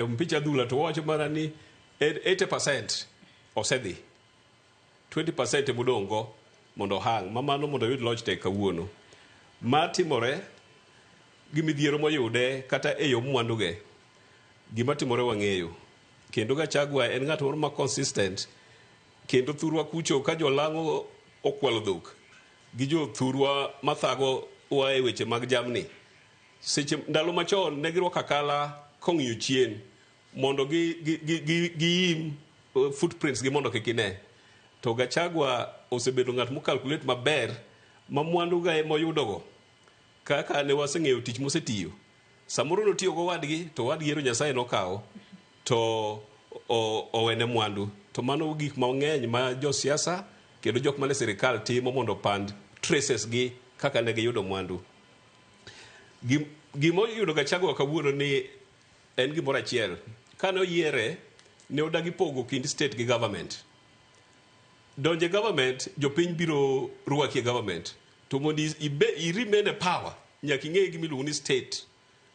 Mpich adhula to wawacho mana ni 80% osedhi. 20% emodong' go mondo ohang ma mano mondo oyud loch tek kawuono. Ma timore gi midhiero moyude kata e yo mwanduge. Gima timore wang'eyo. Kendo Gachagua en ng'at moro ma consistent kendo thurwa kucho ka jolang'o okwalo dhok gi jo thurwa mathago wa e weche mag jamni. Seche ndalo machon ne girwako akala kong'iyo chien mondo gi gi gi gi giim footprints gi mondo kik ine. To Gachagua osebedo ng'at mo calculate maber ma mwandu ga moyudogo kaka ne waseng'eyo tich mosetiyo. Samoro notiyo go wadgi to wadgi ero Nyasaye nokawo to owene mwandu. To mano gik mang'eny ma josiasa kendo jok mane sirikal timo mondo opand traces gi kaka ne giyudo mwandu. Gima oyudo Gachagua kawuono ni en gimoro achiel. Kane oyiere, ne odagi pogo kind state gi government. Donje government, jopiny biro rwaki e government. To mondo i remain e power, nyaka ing'e gima iluongo ni state.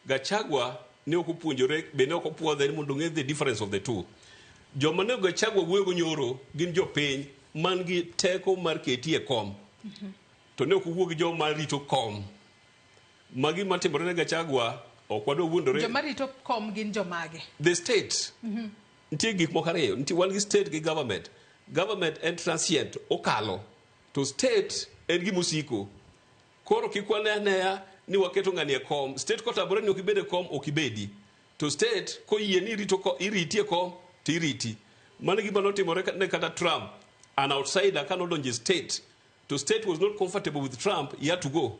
Gachagua ne ok opuonjore, be ne ok opuodhe ni mondo ong'e the difference of the two. Joma ne Gachagua wuoyogo nyoro gin jopiny man gi teko mar keti e kom. To ne ok owuo gi joma rito kom. Magi matimore ne Gachagua ok wadwa wuondore. Joma rito kom gin jomage? The state. Nitie gik moko ariyo. Nitie wan gi state gi government. Government en transient, okalo. To state en gima osiko. Koro kik wane aneya ni waketo ng'ani e kom. State kotamore ni ok ibed e kom, ok ibedi. To state koyie ni irito ko, iriti e kom, to iriti. Mano e gima notimore ne kata Trump. An outsider ka nodonjo e state, to state was not comfortable with Trump, he had to go.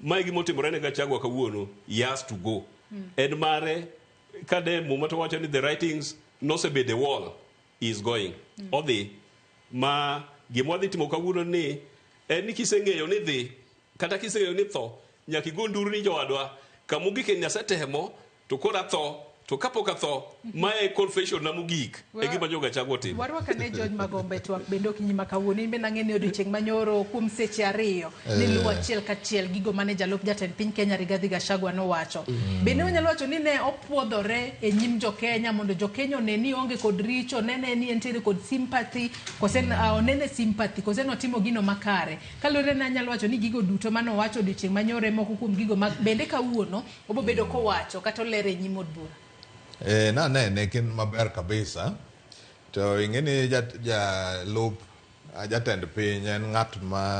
Mae gima otimore ne Gachagua kawuono, he has to go. En mare, ka de muma to wacho ni the writings nosebedo e wall, he is going. Odhi. Ma gima wadhi timo kawuono ni, en ni kiseng'eyo ni dhi, kata kiseng'eyo ni tho, nyaka igo nduru ni jowadwa, kamogik en asetemo, to koro atho, to kapok atho, mae confession na mogik, e gima jo Gachagua otimo. Warwak ane George Magombe twak bende okinyi ma kawuono. In bende ang'e ni odiochieng' manyoro kuom seche ariyo ne luwo achiel kachiel gigo mane jalup jatend piny Kenya Rigathi Gachagua nowacho. Bende wanyalo wacho ni ne opuodhore e nyim jo-Kenya mondo jo-Kenya one ni onge kod richo, onene ni entiere kod sympathy, kose onene sympathy, kose notimo gino makare. Kaluwore ni anyalo wacho ni gigo duto mane owacho odiochieng' manyoro e moko kuom gigo ma bende kawuono obobedo kowacho kata olero e nyim od bura. Nanene kin maber kabisa to ing'e ni jalup jatend piny en ng'at ma